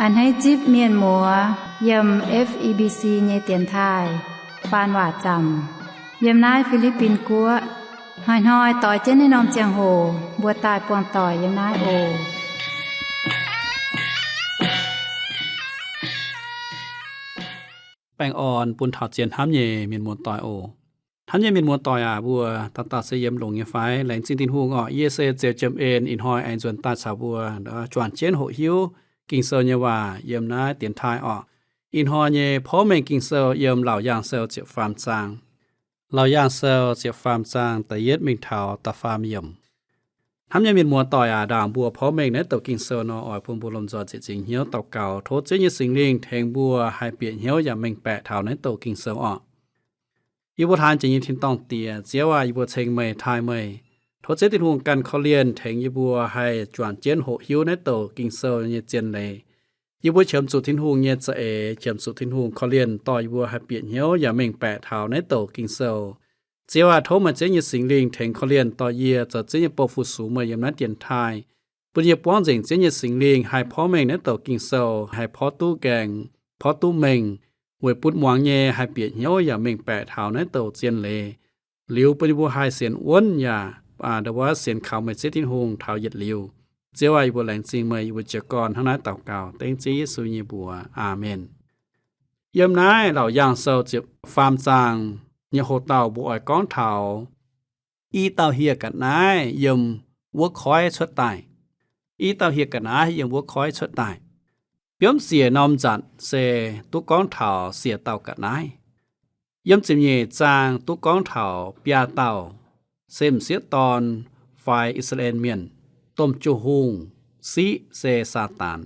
A'hneiv zipv mienh muoz yiem F E B C nyei dienx taaih faan waac zaamc yiem naaiv Fi^li^bin Guoqv. Hnoi-hnoi doix jienv naaiv norm ziangh hoc mbuo daaih buangh doic yiem naaiv oc. Baengh orn bun taux zien hnamv nyei mienh muoz-doic oc. Hnamv nyei mienh muoz-doic aac, mbuo dauh dauh se yiem longx nyei fai? Laengz zingh Tin-Hungh orqc. Yie se Ziouc Jiem En, ih hnoi aengx nzuonx daaih caux mbuo juangc jienv hoqc hiuv Ging-Sou nyei waac yiem naaiv dienx taaih orqc. Ih hnoi nyei porv mengh Ging-Sou yiem Laauc Yaangh Sou ziepc faam zaang. Laauc Yaangh Sou ziepc faam zaang da'yietv mingh taux da'faam yiemc. Hnamv nyei mienh muoz-doic aac, ndaangc mbuo porv mengh naaiv douc Ging-Sou nor, oix bun mbuo lomh nzoih ziepc zingx hnyouv daux gaux, tov Ziouv nyei Singx Lingh tengx mbuo haih bieqc hnyouv yaac mengh baeqc taux naaiv douc Ging-Sou orqc. Yie mbuo hlaang jiex nyei tin-dorngh Diex, Ziouv aac, yie mbuo ceng meih, taaih meih. Tov Ziouv Tin-Hungh ganh korv-lienh tengx yie mbuo haih juangc jienv hoqc hiuv naaiv douc Ging-Sou nyei zien leiz. Yie mbuo qiemx zuqc Tin-Hungh nyei za'eix, qiemx zuqc Tin-Hungh korv-lienh dorh yie mbuo haih bieqc hnyouv yaac mengh baeqc taux naaiv douc Ging-Sou. Ziouv aac, tov meih Ziouv nyei Singx Lingh tengx korv-lienh dorh yie zoux Ziouv nyei bou fu-sux meih yiem naaiv dienx taaih, bun yie buangv nzengc Ziouv nyei Singx Lingh haih porv mengh naaiv douc Ging-Sou, haih porv duqv nqaengc, porv duqv mengh, weic bun muangx nyei haih bieqc hnyouv yaac mengh baeqc taux naaiv douc zien leiz. Liuz bun yie mbuo haih sienx wuonv yaac, aa, ndo wuov sienx kaux meih Ziouv Tin-Hungh taux yietc liuz. Ziouv aac, yie mbuo laengz zingh meih, yie mbuo jiez gorn hnangv naaiv daux gaux dengv Ziouv Yesu nyei mbuox. Aamen. Yiem naaiv Laauc Yaangh Sou ziepc faam zaang nyei hoc-dauh mbuo oix gorngv taux i dauh hieh ga'naaiv yiem wuov koiv cuotv daaih. I dauh hieh ga'naaiv yiem wuov koiv cuotv daaih. Biomv siec norm nzatc se duqv gorngv taux siec dauh ga'naaiv. Yiem ziepc nyeic zaang duqv gorngv taux biaa dauh, se m'sieqv dorn fai I^saa^laa^en Mienh, domh jiu-hungh siqv se Saadaan.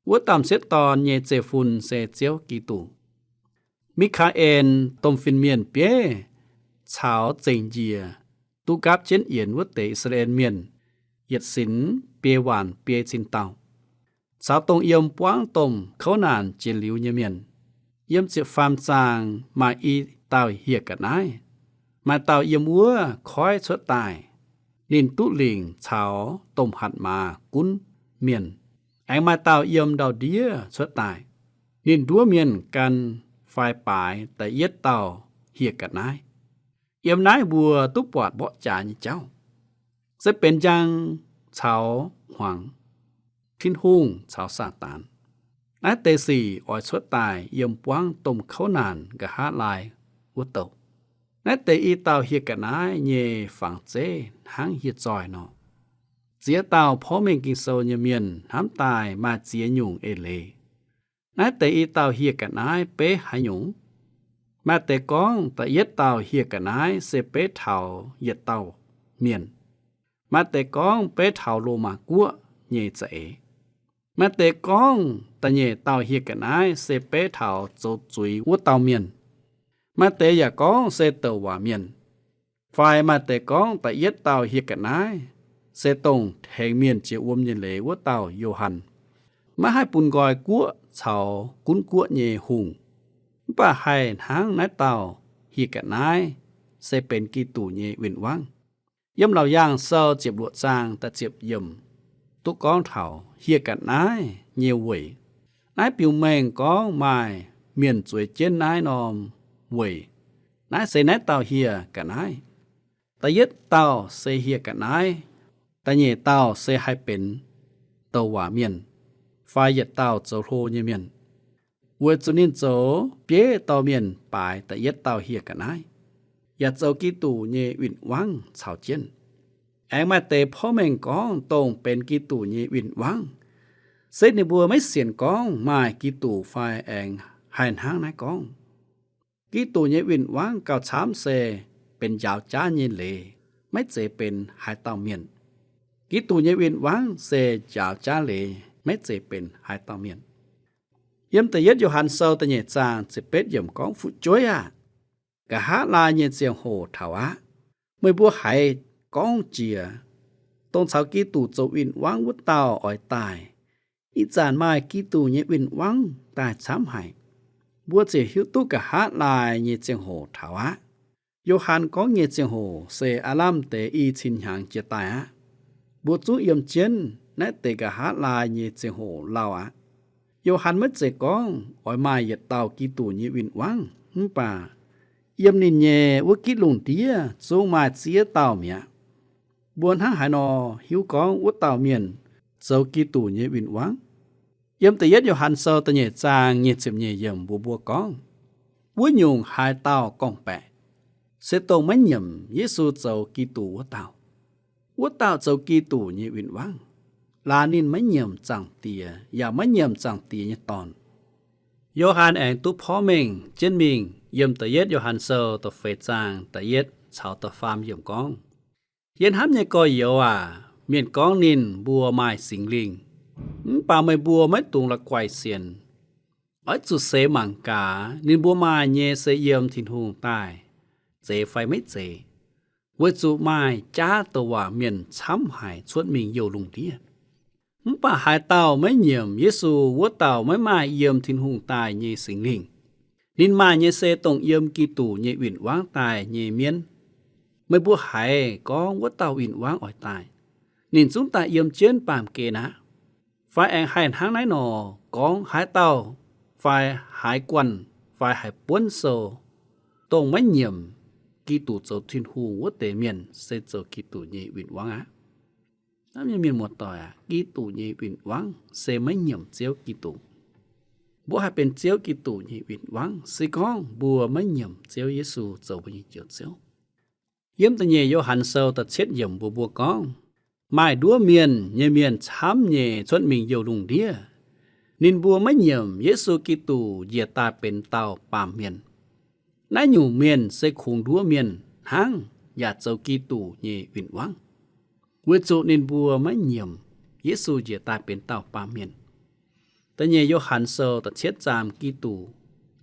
Wuov dauh m'sieqv dorn nyei zeiv-fun se Ziouv Giduc. Mi^kaa^en, domh fin-mienh bieiv caux zengc njiec, duqv nqaapv jienv yienx wuov deix I^saa^laa^en Mienh yietc sinx biei waanc biei cin dauh, caux dongh yiem buangv domh kouv naanc jiex liuz nyei mienh. Yiem ziepc faam zaang maaih i dauh hieh ga'naaiv. Maaih dauh yiem wuov koiv cuotv daaih, ninh duqv lingc caux domh hatc maaz gunv mienh. Aengx maaih dauh yiem ndau-ndiev cuotv daaih, ninh nduov mienh gan fai baaix da'yietv dauh hieh ga'naaiv. Yiem naaiv mbuo duqv buatc mborqv jaax nyei jauv, se benx njang caux hmuangx, Tin-Hungh caux Saadaan. Naaiv deix sic oix cuotv daaih yiem buangv domh kouv naanc nqa'haav laai wuov douc. Naaiv deix i dauh hieh ga'naaiv nyei fangx zeiv hnangv hieh zoih nor. Ziex dauh porv mengh Ging-Sou nyei mienh hnamv daaih maaih ziex nyungc eix leiz. Naaiv deix i dauh hieh ga'naaiv beiv haaix nyungc? Maaih deix gorngv da'yietv dauh hieh ga'naaiv se beiv taux yietc dauh mienh. Maaih deix gorngv beiv taux Lomaa Guoqv nyei za'eix. Maaih deix gorngv da'nyeic dauh hieh ga'naaiv se beiv taux zoux zuiz wuov dauh mienh. Maaih deix yaac gorngv se douc waac mienh. Fai maaih deix gorngv da'yietv dauh hieh ga'naaiv se dongh tengx mienh jiex wuom nyei leiz wuov dauh Yo^han. Maiv haih bun nqoi guoqv caux gunv guoqv nyei hungh. Mv baac haih hnangv naaiv dauh hieh ga'naaiv se benx Giduc nyei win-wangv. Yiem Laauc Yaangh Sou ziepc luoqc zaang da'ziepc yiemc duqv gorngv taux hieh ga'naaiv nyei weic. Naaiv biux mengh gorngv maaih mienh zueiz jienv naaiv norm weic. Naaiv se naaiv dauh hieh ga'naaiv. Da'yietv dauh se hieh ga'naaiv, da'nyeic dauh se haih benx douc waac mienh, fai yietc dauh zoux hlo nyei mienh, weic zuqc ninh zoux bieiv dorh mienh baaix da'yietv dauh hieh ga'naaiv, yaac zoux Giduc nyei win-wangv caux jienv. Aengx maaih deix porv mengh gorngv dongh benx Giduc nyei win-wangv, se ninh mbuo maiv sienx gorngv maaih Giduc fai aengx haih hnangv naaiv gorngv. Giduc nyei win-wangv gauh camv se benx njaaux jaav nyei leiz, maiv zeiz benx haaix dauh mienh. Giduc nyei win-wangv se njaaux jaav leiz, maiv zeiz benx haaix dauh mienh. Yiem da'yietv Yo^han Sou da'nyeic zaang ziepc betv yiemc gorngv, Fu'jueiv aah! Nqa'haav laai nyei ziangh hoc taux aqv. Meih mbuo haiz gorngv jiex, dongh caux Giduc zoux win-wangv wuov dauh oix daaih. Ih zanc maaih Giduc nyei win-wangv daaih camv haic. Mbuo ziouc hiuv duqv nqa'haav laai nyei ziangh hoc taux aqv. Yo^han gorngv nyei ziangh hoc se aav lamh deix i cin hnyangx jiex daaih aqv. Mbuo zungv yiem jienv naaiv deix nqa'haav laai nyei ziangh hoc lauh aqv. Yo^han maiv zeiz gorngv oix maaih yietc dauh Giduc nyei win-wangv, mv baac yiem ninh nyei wuov gitv lungh ndiev zungv maaih ziex dauh mi'aqv. Mbuo hnangv haaix nor hiuv gorngv wuov dauh mienh zoux Giduc nyei win-wangv? Yiem da'yietv Yo^han Sou da'nyeic zaang nyei ziepc nyeic yiemc mbuox mbuo gorngv, wuov nyungc haaix dauh gorngv-baeqc, se dongh maiv nyiemc Yesu zoux Giduc wuov dauh. Wuov dauh zoux Giduc nyei win-wangv, laaix ninh maiv nyiemc Zaangc Diex yaac maiv nyiemc Zaangc Diex nyei Dorn. Yo^han aengx duqv porv mengh jienv mingh yiem da'yietv Yo^han Sou da'feix zaang da'yietv caux da'faam yiemc gorngv, Yie hnamv nyei gorx-youz aac, mienh gorngv ninh mbuo maaih Singx Lingh, mv baac meih mbuo maiv dungx la'guaih sienx. Oix zuqc seix mangc gaax, ninh mbuo maaih nyei se yiem Tin-Hungh daaih, zeiz fai maiv zeiz, weic zuqc maaih jaav douc waac mienh camv haic cuotv mingh youh lungh ndiev. Mv baac haaix dauh maiv nyiemc Yesu, wuov dauh maiv maaih yiem Tin-Hungh daaih nyei Singx Lingh. Ninh maaih nyei se dongh yiem Giduc nyei win-wangv daaih nyei mienv. Meih mbuo haiz gorngv wuov dauh win-wangv oix daaih, ninh zungv daaih yiem jienv baamh gen aqv. Fai aengx haih hnangv naaiv nor gorngv, haaix dauh fai haaix guanh fai haaix buonv sou, dongh maiv nyiemc Giduc zoux Tin-Hungh wuov deix mienh, se zoux Giduc nyei win-wangv aqv. Hnamv nyei mienh muoz-doic aac, Giduc nyei win-wangv se maiv nyiemc Ziouv Giduc. Mbuo haih benx Ziouv Giduc nyei win-wangv se gorngv mbuo maiv nyiemc Ziouv Yesu zoux mbuo nyei Njoux Ziouv. Yiem da'nyeic Yo^han Sou da'cietv yiemc mbuox mbuo gorngv, maaih nduov mienh nyei mienh camv nyei cuotv mingh youh lungh ndiev. Ninh mbuo maiv nyiemc Yesu Giduc njiec daaih benx dauh baamh mienh. Naaiv nyungc mienh se kungx nduov mienh hnangv yaac zoux Giduc nyei win-wangv, weic zuqc ninh mbuo maiv nyiemc Yesu njiec daaih benx dauh baamh mienh. Da'nyeic Yo^han Sou da'cietv zaang, Giduc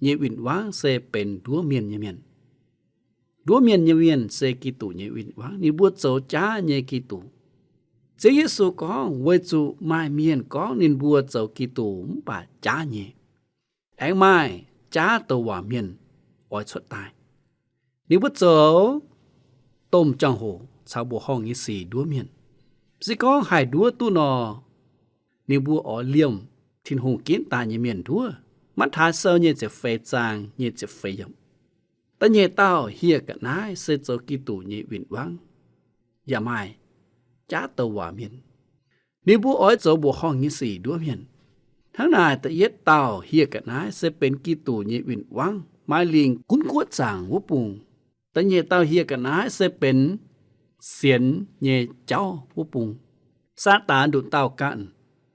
nyei win-wangv se benx nduov mienh nyei mienh. Nduov mienh nyei mienh se Giduc nyei win-wangv. Ninh mbuo zoux jaav nyei Giduc. Ziouv Yesu gorngv, weic zuqc maaih mienh gorngv ninh mbuo zoux Giduc mv baac jaav nyei. Aengx maaih jaav douc waac mienh oix cuotv daaih. Ninh mbuo zoux domh jangx-hoc caux mbuoqc horngh nyei sic nduov mienh. Se gorngv haih nduov duqv nor, ninh mbuo oix liemh Tin-Hungh ginv daaih nyei mienh nduov. Matv^taai Sou nyei ziepc feix zaang nyei ziepc feix yiemc. Da'nyeic dauh hieh ga'naaiv se zoux Giduc nyei win-wangv, yaac maaih jaav douc waac mienh. Ninh mbuo oix zoux mbuoqc horngh nyei sic nduov mienh. Hnangv naaic, da'yietv dauh hieh ga'naaiv se benx Giduc nyei win-wangv, maaih lingc gunv guoqv zaangc wuov bung. Da'nyeic dauh hieh ga'naaiv se benx sienx nyei jauv wuov bung. Saadaan nduqc dauh ganh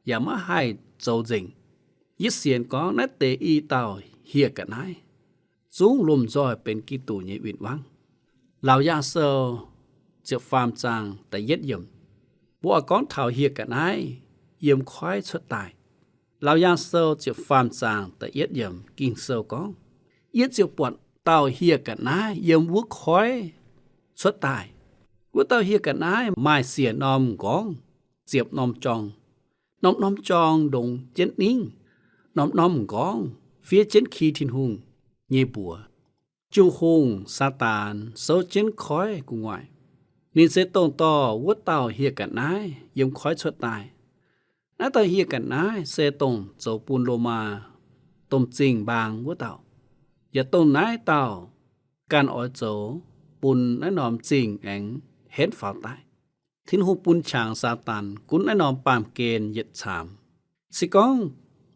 yaac maiv haih zoux nzengc. Yie sienx gorngv naaiv deix i dauh hieh ga'naaiv zungv lomh nzoih benx Giduc nyei win-wangv. Laauc Yaangh Sou ziepc faam zaang da'yietv yiemc, mbuo oix gorngv taux hieh ga'naaiv yiem koiv cuotv daaih. Laauc Yaangh Sou ziepc faam zaang da'yietv yiemc Ging-Sou gorngv, yie ziouc buatc dauh hieh ga'naaiv yiem wuov koiv cuotv daaih. Wuov dauh hieh ga'naaiv maaih siec norm nqorngv, ziepc norm jorng. Norm-norm jorng ndongx jienv ningv. Norm-norm nqorngv fiev jienv ki Tin-Hungh nyei mbuox. Jung-hungh Saadaan souv jienv koiv gu'nguaaic. Ninh se dongh dorh wuov dauh hieh ga'naaiv yiem koiv cuotv daaih. Naaiv dauh hieh ga'naaiv se dongh zoux bun Lomaa domh zingh mbaang wuov dauh, yaac dongh naaiv dauh ganh oix zoux bun naaiv norm zingh aengx henv faaux daaih. Tin-Hungh bun qangx Saadaan gunv naaiv norm baamh gen yietc caamx. Se gorngv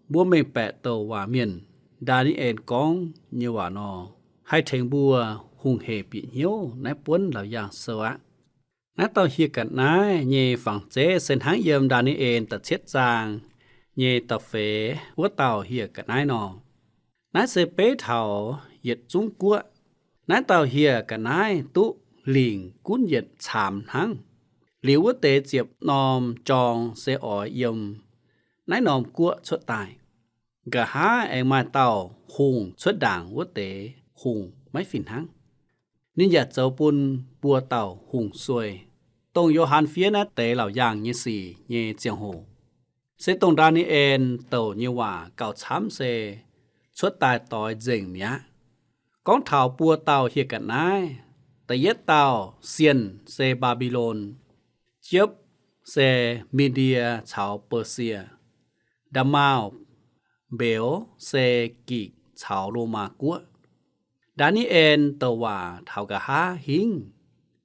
mbuo mengh baeqc douc waac mienh, Ndaa^ni^en gorngv nyei waac nor, haih tengx mbuo hungh hec bieqc hnyouv naaiv buonv Laauc Yaangh Sou aqv. Naaiv dauh hieh ga'naaiv nyei fangx zeiv se hnangv yiem Ndaa^ni^en da'cietv zaang nyei da'feix wuov dauh hieh ga'naaiv nor. Naaiv se beiv taux yietc zungv guoqv. Naaiv dauh hieh ga'naaiv duqv lingc gunv yietc caamx hnangv. Liuz wuov deix ziepc norm jorng se oix yiem naaiv norm guoqv cuotv daaih. Nqa'haav aengx maaih dauh hungh cuotv ndaangc wuov deix hungh maiv fih hnangv. Ninh yaac zoux bun buo dauh hungh sueih, dongh Yo^han fiev naaiv deix Laauc Yaangh nyei sic nyei ziangh hoc. Se dongh Ndaa^ni^en douc nyei waac gauh camv se cuotv daaih doix nzengc mi'aqv. Gorngv taux buo dauh hieh ga'naaiv, da'yietv dauh sienh se Mbaa^mbi^lon, jiepv se Mi^ndie caux Beu^sie, Ndaa^maauh, mbeux se Gikc caux Lomaa guoqv. Ndaa^ni^en douc waac taux nqa'haav hingv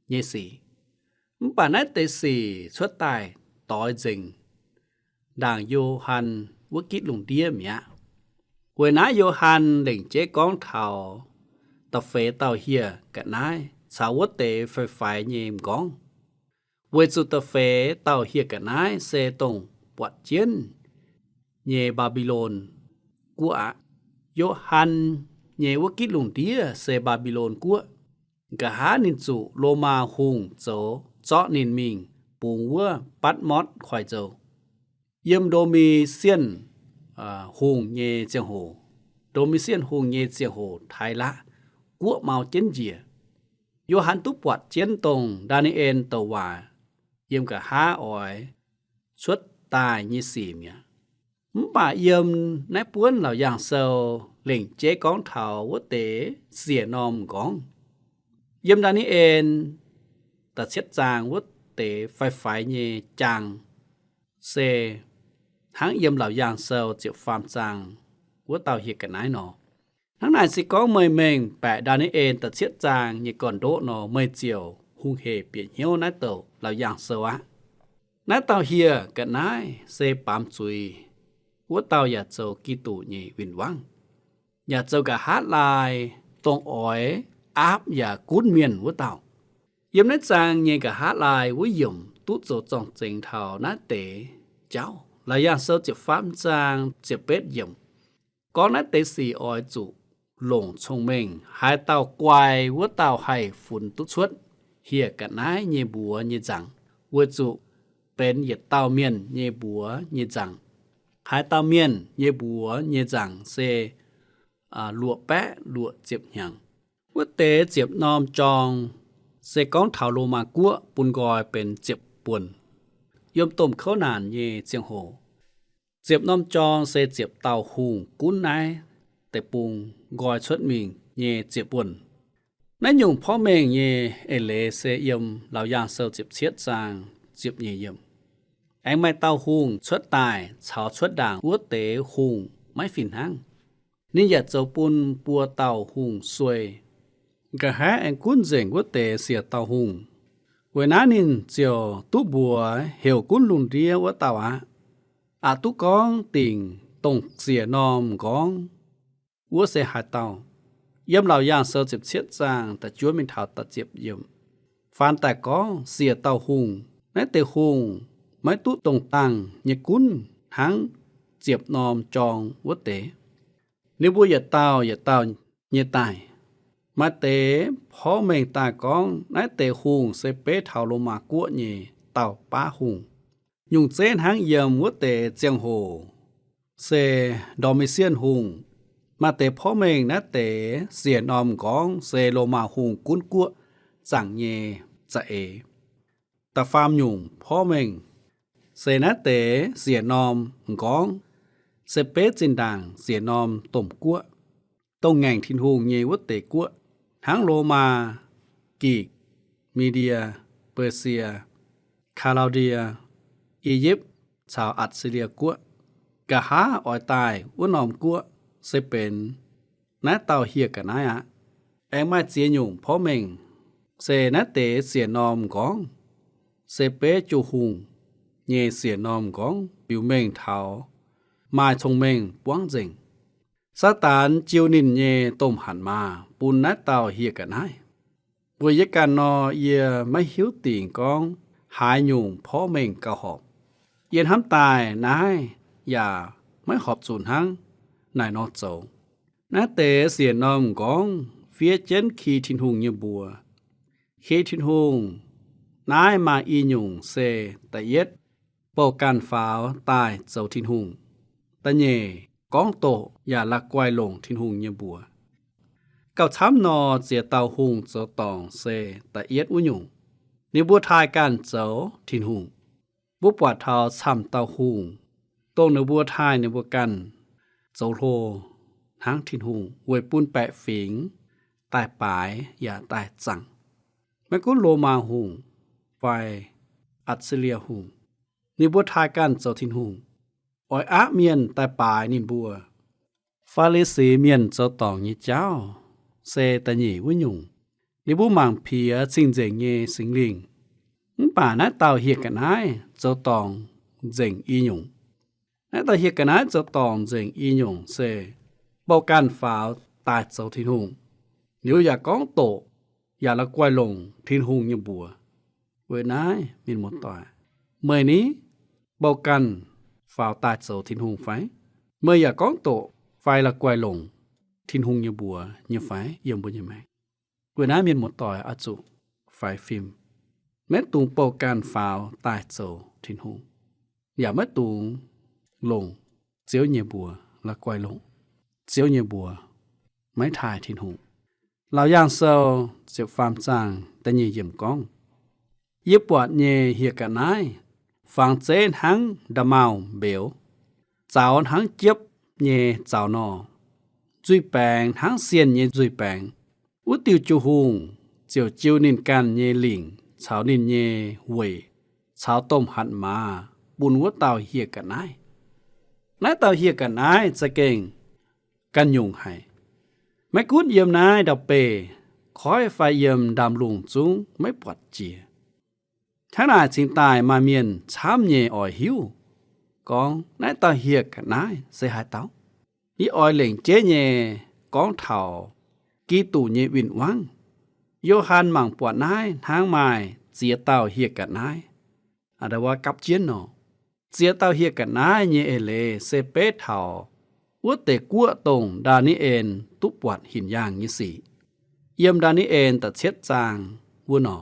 nyei sic. Mv baac naaiv deix sic cuotv daaih doix nzengc ndaangc Yo^han wuov gitv lungh ndiev mi'aqv. Weic naaiv Yo^han lengc jeiv gorngv taux da'feix dauh hieh ga'naaiv caux wuov deix faix-faix nyei m'nqorngv. Weic zuqc da'feix dauh hieh ga'naaiv se dongh buatc jienv nyei Mbaa^mbi^lon guoqv aqv. Yo^han nyei wuov gitv lungh ndiev se Mbaa^mbi^lon guoqv. Nqa'haav ninh zuqc Lomaa hungh zoux zorqv ninh mingh bungx wuov Batv^motv Koiv-Nzou. Yiem Ndo^mi^sienh Hungh nyei ziangh hoc, Ndo^mi^sienh Hungh nyei ziangh hoc Taailaqv guoqv mau jienv njiec. Yo^han duqv buatc jienv dongh Ndaa^ni^en douc waac yiem nqa'haav oix cuotv daaih nyei sic mi'aqv. Mv baac yiem naaiv buonv Laauc Yaangh Sou lengc jeiv gorngv taux wuov deix siec norm m'nqorngv. Yiem Ndaa^ni^en da'cietv zaang wuov deix faix-faix nyei jaang se hnangv yiem Laauc Yaangh Sou ziepc faam zaang wuov dauh hieh ga'naaiv nor. Hnangv naaic se gorngv meih mengh baeqc Ndaa^ni^en da'cietv zaang nyei gorn-ndoqv nor, meih ziouc hungh hec bieqc hnyouv naaiv douc Laauc Yaangh Sou aqv. Naaiv dauh hieh ga'naaiv se baamz zuiz wuov dauh yaac zoux Giduc nyei win-wangv, yaac zoux nqa'haav laai dongh oix aapv yaac gunv mienh wuov dauh. Yiem naaiv zaang nyei nqa'haav laai wuov yiemc duqv zoux zorng-zengx taux naaiv deix jauv. Laauc Yaangh Sou ziepc faam zaang ziepc betv yiemc gorngv naaiv deix sic oix zuqc longc cong-mengh. Haaix dauh guai wuov dauh haih funx duqv cuotv hieh ga'naaiv nyei mbuox nyei nzangc, weic zuqc benx yietc dauh mienh nyei mbuox nyei nzangc. Haaix dauh mienh nyei mbuox nyei nzangc se luoqc baeqv luoqc ziepc hnyangx. Wuov deix ziepc norm jorng se gorngv taux Lomaa guoqv bun nqoi benx ziepc buonc. Yiem domh kouv naanc nyei ziangh hoc, ziepc norm jorng se ziepc dauh hungh gunv naaiv deic-bung nqoi cuotv mingh nyei ziepc buonc. Naaiv nyungc porv mengh nyei eix leiz se yiem Laauc Yaangh Sou ziepc cietv zaang ziepc nyeic yiemc. Aengx maaih dauh hungh cuotv daaih caux cuotv ndaangc wuov deix hungh maiv fih hnangv. Ninh yaac zoux bun buo dauh hungh suei. Nqa'haav aengx gunv nzengc wuov deix siec dauh hungh. Weic naaiv ninh ziouc duqv mbuox heuc gunv lungh ndiev wuov dauh aqv. Aqc duqv gorngv dingc dongh siec norm m'nqorngv wuov se haaix dauh. Yiem Laauc Yaangh Sou ziepc cietv zaang da'juov mingh taux da'ziepc yiemc faan daaih gorngv siec dauh hungh. Naaiv deix hungh maiv duqv dongh dangh nyei gunv hnangv ziepc norm jorng wuov deix. Ninh mbuo yietc dauh yietc dauh nyei daaih. Maaih deix porv mengh daaih gorngv naaiv deix hungh se beiv taux Lomaa guoqv nyei dauh baav hungh. Nyungc zeiv hnangv yiem wuov deix ziangh hoc se Ndo^mi^sienh Hungh. Maaih deix porv mengh naaiv deix siec norm m'nqorngv se Lomaa hungh gunv guoqv zaangc nyei za'eix. Da'faam nyungc porv mengh se naaiv deix siec norm m'nqorngv se beiv zinh ndaangc siec norm domh guoqv, dongh ngaengc Tin-Hungh nyei wuov deix guoqv, hnangv Lomaa, Gikc, Media, Besie, Kaa^laa^die, I^yipv caux Atc^si^lie Guoqv. Nqa'haav oix daaih wuov norm guoqv se benx naaiv dauh hieh ga'naaiv aqv. Aengx maaih ziex nyungc porv mengh se naaiv deix siec norm m'nqorngv se beiv juv-hungh nyei siec norm m'nqorngv biux mengh taux maaih cong-mengh buangv nzengc. Saadaan jiu ninh nyei domh hatc maaz bun naaiv dauh hieh ga'naaiv. Weic yie ganh nor, yie maiv hiuv dingc gorngv haaix nyungc porv mengh gauh horpc. Yie hnamv daaih naaiv yaac maiv horpc zuqc hnangv naaic nor zoux. Naaiv deix siec norm m'nqorngv fiev jienv ki Tin-Hungh nyei mbuox. Ki Tin-Hungh naaiv maaih i nyungc se, da'yietv, bouh ganh faaux daaih zoux Tin-Hungh. Da'nyeic, gorngv doqc yaac la'guaih longc Tin-Hungh nyei mbuox. Gauh camv nor, ziex dauh hungh zoux dorngc se da'yietv wuov nyungc. Ninh mbuo taaih ganh zoux Tin-Hungh. Mbuo buatc taux camv dauh hungh, dongh ninh mbuo taaih ninh mbuo ganh zoux hlo hnangv Tin-Hungh weic bun baeqc fingx daaih baaix yaac daaih zaangc. Maiv gunv Lomaa Hungh fai Atc^si^lie Hungh, ninh mbuo taaih ganh zoux Tin-Hungh, oix aapv mienh daaih baaix ninh mbuo. Faa^li^si Mienh zoux dorngc nyei jauv se da'nyeic wuov nyungc. Ninh mbuo mangc piex cing-nzengc nyei Singx Lingh. Mv baac naaiv dauh hieh ga'naaiv zoux dorngc nzengc i nyungc. Naaiv dauh hieh ga'naaiv zoux dorngc nzengc i nyungc se bouh ganh faaux daaih zoux Tin-Hungh. Liuz yaac gorngv doqc yaac la'guaih longc Tin-Hungh nyei mbuox. Weic naaiv, mienh muoz-doic, meih ni bouh ganh faaux daaih zoux Tin-Hungh fai? Meih yaac gorngv doqc fai la'guaih longc Tin-Hungh nyei mbuox nyei fai yiem mbuo nyei maengc? Weic naaiv mienh muoz-doic oix zuqc faix fim. Maiv dungx bouh ganh faaux daaih zoux Tin-Hungh, yaac maiv dungx longc Ziouv nyei mbuox, la'guaih longc Ziouv nyei mbuox, maiv taaih Tin-Hungh. Laauc Yaangh Sou ziepc faam zaang da'nyeic yiemc gorngv, yie buatc nyei hieh ga'naaiv fangx zeiv hnangv nda'maauh mbeux, zaux hnangv jiepv nyei zaux nor, nzuih baengx hnangv sienh nyei nzuih baengx. Wuov diuh jung-hungh ziouc jiu ninh ganh nyei lingc caux ninh nyei weic caux domh hatc maaz bun wuov dauh hieh ga'naaiv. Naaiv dauh hieh ga'naaiv za'gengh ganh nyungc haic. Maiv gunv yiem naaiv ndau-beih koiv fai yiem ndaamv-lungh zungv maiv buatc jiex. Hnangv naaic cingx daaih maaih mienh camv nyei oix hiuv gorngv naaiv dauh hieh ga'naaiv se haaix dauh. Yie oix lengc jeiv nyei gorngv taux Giduc nyei win-wangv. Yo^han mangc buatc naaiv hnangv maaih ziex dauh hieh ga'naaiv, a'ndau wuov gapv jienv nor. Ziex dauh hieh ga'naaiv nyei eix leiz se beiv taux wuov deix guoqv dongh Ndaa^ni^en duqv buatc hinc yaangh nyei sic. Yiem Ndaa^ni^en da'cietv zaang wuov nor,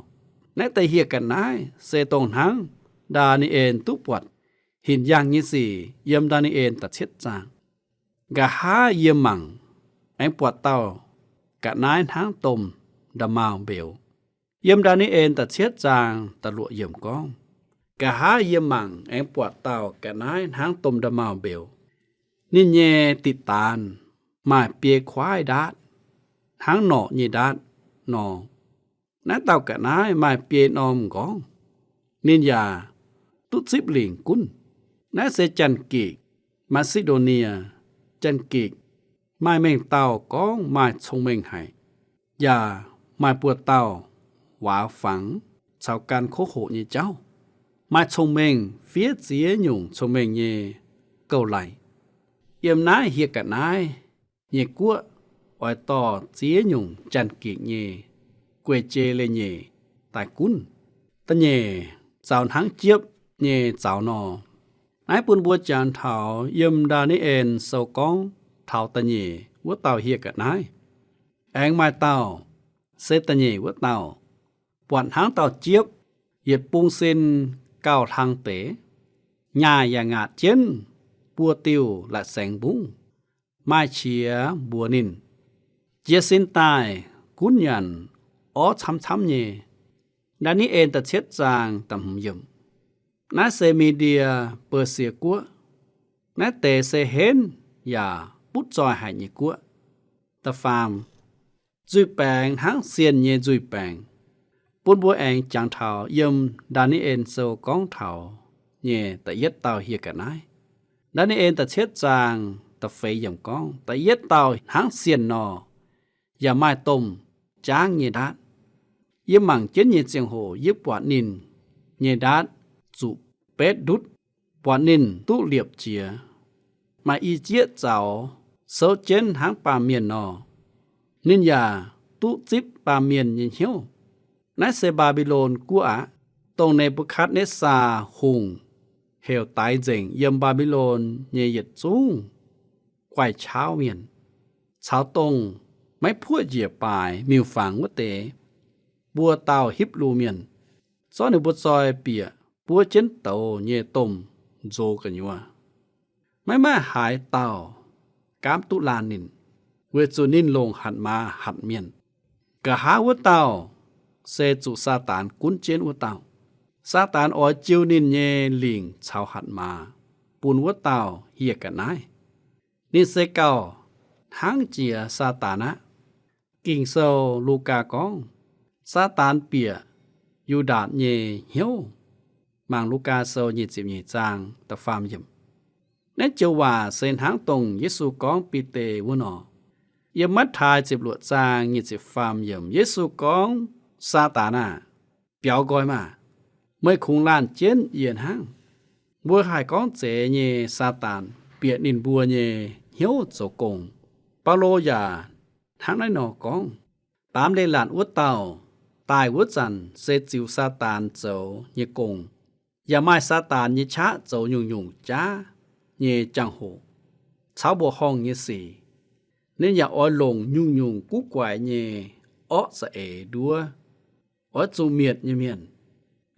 naaiv deix hieh ga'naaiv se dongh hnangv Ndaa^ni^en duqv buatc hinc yaangh nyei sic yiem Ndaa^ni^en da'cietv zaang. Nqa'haav yie mangc aengx buatc dauh ga'naaiv hnangv domh nda'maauh mbeux. Yiem Ndaa^ni^en da'cietv zaang da'luoqc yiemc gorngv, nqa'haav yie mangc aengx buatc dauh ga'naaiv hnangv domh nda'maauh mbeux. Ninh nyei ditc daanz maaih biei kuaaiv ndaatv, hnangv norqc nyei ndaatv nor. Naaiv dauh ga'naaiv maaih biei norm m'nqorngv. Ninh yaac duqv zipv lingc gunv. Naaiv se Janx-Gikc, Maa^si^ndo^nie Janx-Gikc, maaih mengh dauh gorngv maaih cong-mengh haic, yaac maaih buo dauh waaz fangx caux gan kouv hoqc nyei jauv, maaih cong-mengh fiev ziex nyungc cong-mengh nyei gouv-laih. Yiem naaiv hieh ga'naaiv nyei guoqv oix dorh ziex nyungc Janx-Gikc nyei guei-jei leiz-nyeic daaih gunv. Da'nyeic zaux hnangv jiepv nyei zaux nor. Naaiv bun mbuo jangx taux yiem Ndaa^ni^en Sou gorngv taux da'nyeic wuov dauh hieh ga'naaiv. Aengx maaih dauh, se da'nyeic wuov dauh, buatc hnangv dauh jiepv, yietc bung sin gauh hlang deix, nyaaih yaac ngaatc jienv buo diuh la'saengx mbungv, maaih qiex mbuox ninh. Jiez sin daaih gunv nyanc orv camv-camv nyei. Ndaa^ni^en da'cietv zaang da'hmz yiemc. Naaiv se Mi^ndie Beu^sie Guoqv. Naaiv deix se henv yaac butv zoih haic nyei guoqv. Da'faam, nzuih baengx hnangv sienh nyei nzuih baengx, bun mbuo aengx jangx taux yiem Ndaa^ni^en Sou gorngv taux nyei da'yietv dauh hieh ga'naaiv. Ndaa^ni^en da'cietv zaang da'feix yiemc gorngv, da'yietv dauh hnangv sienh nor, yaac maaih domh jaangv nyei ndaatv. Yie mangc jienv nyei ziangh hoc yie buatc ninh nyei ndaatv zuqc betv ndutv, buatc ninh duqv liepc jiez, maaih i jieqv zaux souv jienv hnangv baamh mienh nor. Ninh yaac duqv zipv baamh mienh nyei hnyouv. Naaiv se Mbaa^mbi^lon guoqv aqv, dongh Ne^mbu^katv^netv^saa Hungh heuc daix nzengc yiem Mbaa^mbi^lon nyei yietc zungv guaix qauv mienh, caux dongh maiv puoqv njiec baaix miuc-fangx wuov deix buo dauh Hipv^lu Mienh, zorqv ninh mbuo zoi bieqc buov jienv douz nyei domh nzox gu'nyuoz. Maiv maaih haaix dauh gaamv duqv laanh ninh, weic zuqc ninh longc hatc maaz hatc mienh. Nqa'haav wuov dauh se zuqc Saadaan gunv jienv wuov dauh. Saadaan oix jiu ninh nyei lingc caux hatc maaz bun wuov dauh hieh ga'naaiv. Ninh se gauh hnangv jiex Saadaan aqv. Ging-Sou Lugaa gorngv, Saadaan bieqc Yu^ndaatc nyei hnyouv. Mangc Lugaa Sou nyic ziepc nyeic zaang da'faam yiemc. Naaiv joux waac se hnangv dongh Yesu gorngv Bide wuov nor. Yiem Matv^taai ziepc luoqc zaang nyic ziepc faam yiemc, Yesu gorngv, Saadaan aah! Biaux nqoi maah! Meih kungx laanh jienv yie hnangv. Mbuo haih gorngv zeiz nyei Saadaan bieqc ninh mbuo nyei hnyouv zoux gong. Baulo yaac hnangv naaiv nor gorngv, baamz leiz-latc wuov dauh daaih wuov zanc se ziux Saadaan zoux nyei gong, yaac maaih Saadaan nyei qaqv zoux nyungc-nyungc jaav nyei jangx-hoc caux mbuoqc horngh nyei sic. Ninh yaac oix longc nyungc-nyungc guv guaix nyei orqv za'eix nduov, oix zuqc mietc nyei mienh.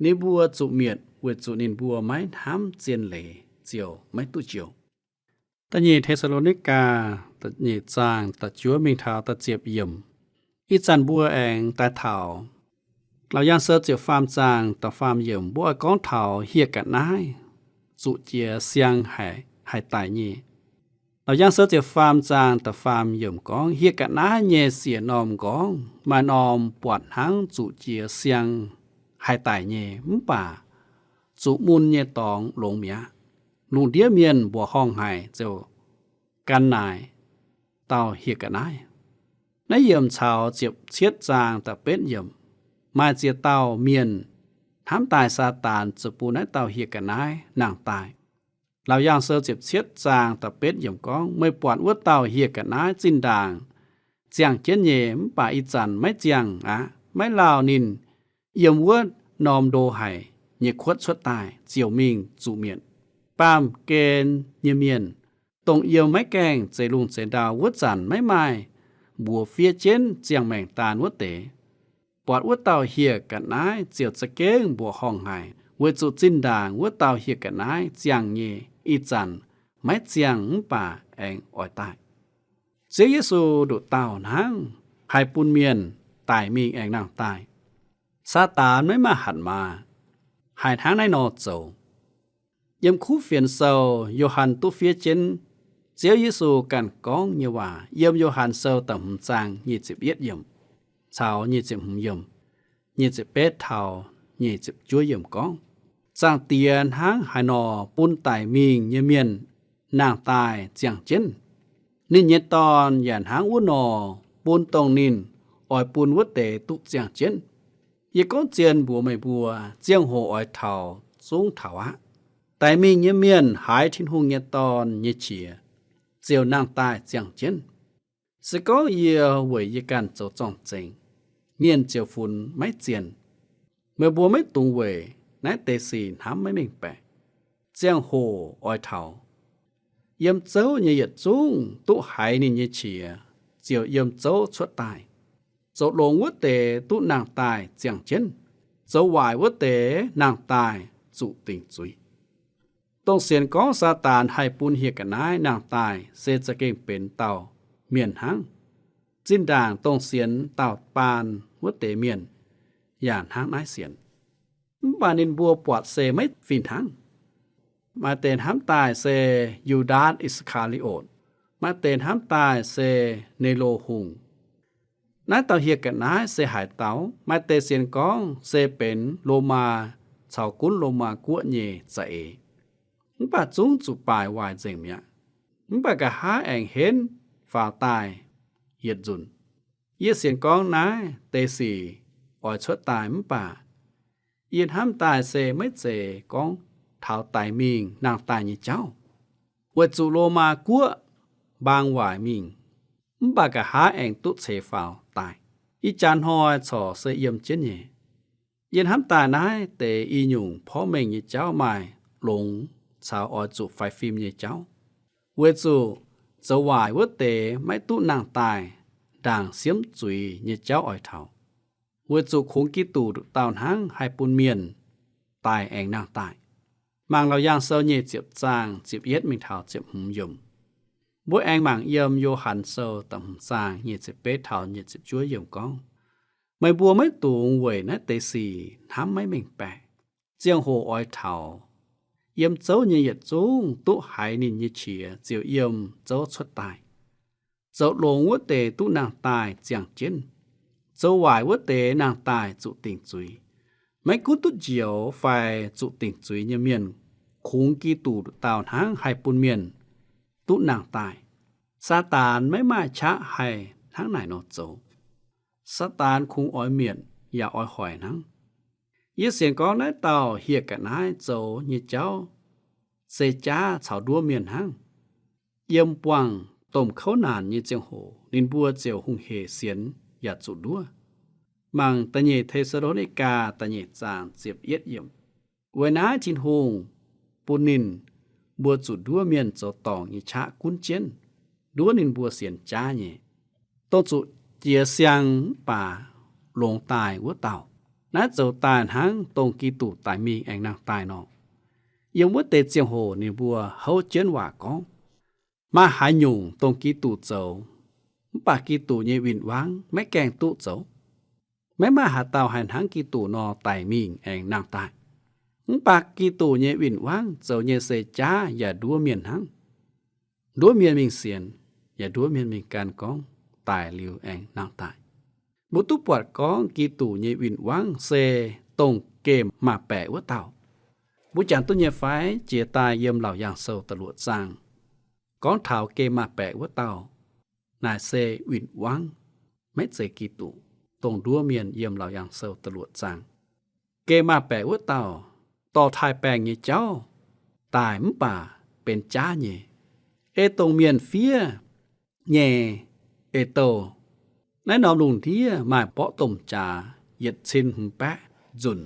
Ninh mbuo zuqc mietc weic zuqc ninh mbuo maiv hnamv zien leiz ziouc maiv duqv njoux. Da'nyeic Te^saa^lo^ni^gaa da'nyeic zaang da'juov mingh taux da'ziepc yiemc. Ih zanc mbuo aengx daaih taux Laauc Yaangh Sou ziepc faam zaang da'faam yiemc, mbuo oix gorngv taux hieh ga'naaiv zuqc jiex siang haic, haih daic nyei. Laauc Yaangh Sou ziepc faam zaang da'faam yiemc gorngv, hieh ga'naaiv nyei siec norm nqorngv maaih norm buatc hnangv zuqc jiex siang haih daic nyei, mv baac zuqc mun nyei dorngx longx mi'aqv. Lungh ndiev mienh mbuoqc horngh haic ziouc gan naaic dauh hieh ga'naaiv. Naaiv yiemc caux ziepc cietv zaang da'betv yiemc maaih ziex dauh mienh hnamv daaih Saadaan zuqc bun naaiv dauh hieh ga'naaiv nangh daaih. Laauc Yaangh Sou ziepc cietv zaang da'betv yiemc gorngv, meih buatc wuov dauh hieh ga'naaiv zinh ndaangc ziangh jienv nyei, mv baac ih zanc maiv ziangh aqv. Maiv lauh ninh yiem wuov norm ndo haic nyei kuotv cuotv daaih ziouc mingh zuqc mietc. Baamh gen nyei mienh, dongh yiem maiv gaengh zeix lungh zeix ndau wuov zanc maiv maaih mbuox fiev jienv ziangh maengc daan wuov deix, buatc wuov dauh hieh ga'naaiv ziouc za'gengh mbuoqc horngh haic, weic zuqc zinh ndaangc wuov dauh hieh ga'naaiv ziangh nyei ih zanc maiv ziangh mv baac aengx oix daaih. Ziouv Yesu nduqc dauh hnangv haih bun mienh daic mingh aengx nangh daaih. Saadaan maiv maaih hatc maaz haih hnangv naaiv nor zoux. Yiem Kuv Fienx Sou, Yo^han duqv fiev jienv Ziouv Yesu ganh gorngv nyei waac yiem Yo^han Sou da'hmz zaang nyic ziepc yietv yiemc caux nyic ziepc hmz yiemc, nyic ziepc betv taux nyic ziepc juov yiemc gorngv, Zaangc Diex hnangv haaix nor bun daic mingh nyei mienh nangh daaih ziangh jienv, ninh nyei Dorn yaac hnangv wuov nor bun dongh ninh oix bun wuov deix duqv ziangh jienv. Yie gorngv zien mbuox meih mbuo, ziangh hoc oix taux zungv taux aqv. Daic mingh nyei mienh haiz Tin-Hungh nyei Dorn nyei qiex ziouc nangh daaih ziangh jienv. Se gorngv yie weic yie ganh zoux zorng-zengx, mienh ziouc funx maiv zienh. Meih mbuo maiv dungx weic naaiv deix sic hnamv maiv mengh baeqc. Ziangh hoc oix taux, yiem zouv nyei yietc zungv duqv haiz ninh nyei qiex ziouc yiem zouv cuotv daaih. Zoux longx wuov deix duqv nangh daaih ziangh jienv. Zoux waaic wuov deix nangh daaih zuqc dingc zuiz. Dongh sienx gorngv Saadaan haih bun hieh ga'naaiv nangh daaih se za'gengh benx dauh mienh hnangv. Zinh ndaangc dongh sienx daauh baan wuov deix mienh yaac hnangv naaiv sienx. Mv baac ninh mbuo buatc se maiv fih hnangv. Maaih deix hnamv daaih se Yu^ndaatc I^saa^kaa^li^otc, maaih deix hnamv daaih se NerO Hungh. Naaiv dauh hieh ga'naaiv se haaix dauh? Maaih deix sienx gorngv se benx Lomaa caux gunv Lomaa guoqv nyei za'eix. Mv baac zungv zuqc baaic waaic nzengc mi'aqv. Mv baac nqa'haav aengx henv faaux daaih yietc nzunc. Yie sienx gorngv naaiv deix sic oix cuotv daaih mv baac yie hnamv daaih se maiv zeiz gorngv taux daic mingh nangh daaih nyei jauv, weic zuqc Lomaa guoqv mbaang waaic mingh, mv baac nqa'haav aengx duqv ceix faaux daaih. Ih jaax hnoi corc se yiem jienv nyei. Yie hnamv daaih naaiv deix i nyungc porv mengh nyei jauv maaih longx caux oix zuqc faix fim nyei jauv, weic zuqc zoux waaic wuov deix maiv duqv nangh daaih ndaangc siemv zuiz nyei jauv oix taux, weic zuqc kungx Giduc nduqc dauh hnangv haih bun mienh daic aengx nangh daaih. Mangc Laauc Yaangh Sou nyei ziepc zaang ziepc yietv mingh taux ziepc hmz yiemc. Mbuo aengx mangc yiem Yo^han Sou da'hmz zaang nyic ziepc betv taux nyic ziepc juov yiemc gorngv, meih mbuo maiv dungx weic naaiv deix sic hnamv maiv mengh baeqc. Ziangh hoc oix taux, yiem zouv nyei yietc zungv duqv haiz ninh nyei qiex ziouc yiem zouv cuotv daaih. Zoux longx wuov deix duqv nangh daaih ziangh jienv. Zoux waaic wuov deix nangh daaih zuqc dingc zuiz. Maiv gunv duqv njoux fai zuqc dingc zuiz nyei mienh kungx Giduc dauh hnangv haih bun mienh duqv nangh daaih. Saadaan maiv maaih qaqv haih hnangv naaic nor zoux. Saadaan kungx oix mietc yaac oix hoic hnangv. Yie sienx gorngv naaiv dauh hieh ga'naaiv zoux nyei jauv se jaav caux nduov mienh hnangv. Yiem buangh domh kouv naanc nyei ziangh hoc ninh mbuo ziouc hungh hec sienx yaac zuqc nduov. Mangc da'nyeic Te^saa^lo^ni^gaa da'nyeic zaang ziepc yietv yiemc. Weic naaiv Tin-Hungh bun ninh mbuo zuqc nduov mienh zoux dorngc nyei qaqv gunv jienv, nduov ninh mbuo sienx jaav nyei. Dongh zuqc jiez siang mv baac longx daaih wuov dauh, naaiv zoux daaih hnangv dongh Giduc daic mingh aengx nangh daaih nor. Yiem wuov deix ziangh hoc ninh mbuo houv jienv waac gorngv, maaih haaix nyungc dongh Giduc zoux, mv baac Giduc nyei win-wangv maiv gaengh duqv zoux? Maiv maaih haaix dauh haih hnangv Giduc nor daic mingh aengx nangh daaih. Mv baac Giduc nyei win-wangv zoux nyei se jaav yaac nduov mienh hnangv. Nduov mienh mingh sienx, yaac nduov mienh mingh gan gorngv daic liuz aengx nangh daaih. Mbuo duqv buatc gorngv Giduc nyei win-wangv se dongh geh maaih baeqc wuov dauh. Mbuo jangx duqv nyei fai? Jiex daaih yiem Laauc Yaangh Sou da'luoqc zaang gorngv taux geh maaih baeqc wuov dauh naaic se win-wangv, maiv zeiz Giduc, dongh nduov mienh yiem Laauc Yaangh Sou da'luoqc zaang. Geh maaih baeqc wuov dauh dorh taaih-baengh nyei jauv daaih mv baac benx jaav nyei. Ei dongh mienh fiev nyei ei-douh. Naaiv norm lungh ndiev maaih mborqv domh jaax yietc cin hmz baeqv nzunc,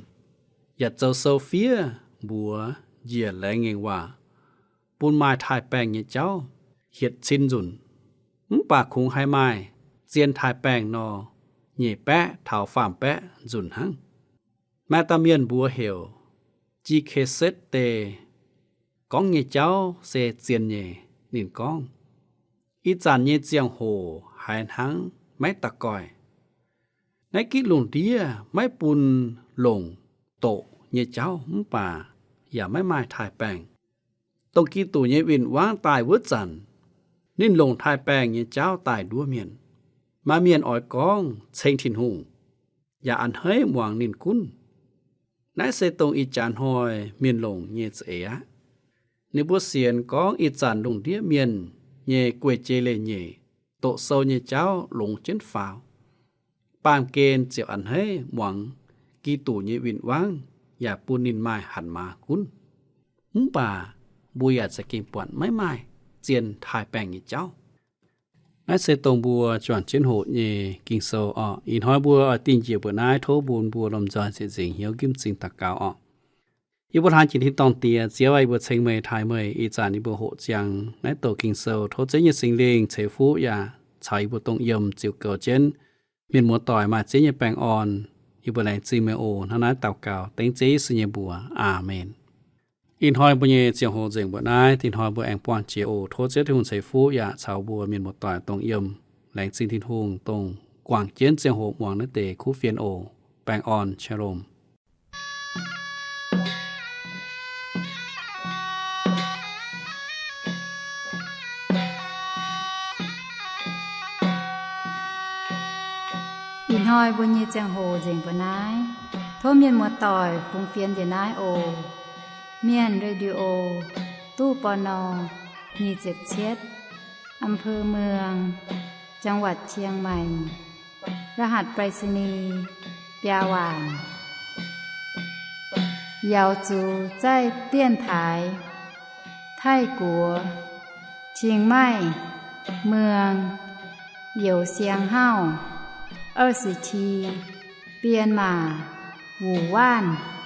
yaac zoux sou fiev mbuox njiec laengz ngaengc waac bun maaih taaih-baengh nyei jauv hietc cin nzunc. Mv baac kungx haih maaih zien taaih-baengh nor, nyeic baeqv taux faam baeqv nzunc hnangv. Maaih dauh mienh mbuox heuc Gi^ke^setv Dei gorngv nyei jauv se zien nyei. Ninh gorngv, ih zanc nyei ziangh hoc haiz hnangv maiv daux goih. Naaiv gitv lungh ndiev maiv bun longc doqc nyei jauv mv baac yaac maiv maaih taaih-baengh. Dongh Giduc nyei win-wangv daaih wuov zanc, ninh longc taaih-baengh nyei jauv daaih nduov mienh. Maaih mienh oix gorngv ceng Tin-Hungh, yaac a'hneiv muangx ninh gunv. Naaiv se dongh ih jaax hnoi mienh longc nyei za'eix aqv. Ninh mbuo sienx gorngv ih zanc lungh ndiev mienh nyei guei-jei leiz-nyeic, doqc sou nyei jauv longx jienv faaux. Baamh gen ziouc a'hneiv muangx Giduc nyei win-wangv yaac bun ninh maaih hatc maaz gunv. Mv baac mbuo yaac za'gengh buatc maiv maaih zien taaih-baengh nyei jauv. Naaiv se dongh mbuo juangc jienv hoqc nyei Ging-Sou orqc. Ih hnoi mbuo oix dingh njiec mbuoqc naaiv, tov bun mbuo lomh nzoih nzieqc nzengc hnyouv nqimv m'zing daux gaux orqc. Yie mbuo hlaang jiex Tin-Dorngh Diex, Ziouv aah, yie mbuo ceng meih, taaih meih ih zanc yie mbuo hoqc ziangx naaiv douc Ging-Sou. Tov Ziouv nyei Singx Lingh ceix fuqv yaac caux yie mbuo dongh yiem ziux goux jienv mienh muoz-doic maaih Ziouv nyei baengh orn. Yie mbuo laengz zingh meih oc. Hnangv naaiv daux gaux dengv Ziouv Yesu nyei mbuox. Aamen. Ih hnoi mbuo nyei ziangh hoc nzengc mbuoqc naaiv. Ih hnoi mbuo aengx buangh jiex oc. Tov Ziouv Tin-Hungh ceix fuqv yaac caux mbuo mienh muoz-doic dongh yiem. Laengz zingh Tin-Hungh dongh guangc jienv ziangh hoc muangx naaiv deix kuv fienx oc. Baengh orn, Shalom. Ih hnoi mbuo nyei ziangh hoc nzengc mbuoqc naaiv. Tov mienh muoz-doic fungx fienx njiec naaiv oc. Mienh Radio, ตู้ ปณ. nyic ziepc cietv, อำเภอเมือง จังหวัดเชียงใหม่ รหัสไปรษณีย์ biaa waanc. 瑶族在电台 Taiv-Guoqv, Chiang Mai, Mueang, Youz Siang Hauv, 二十七, Bienh Maac, Wuc Waanv.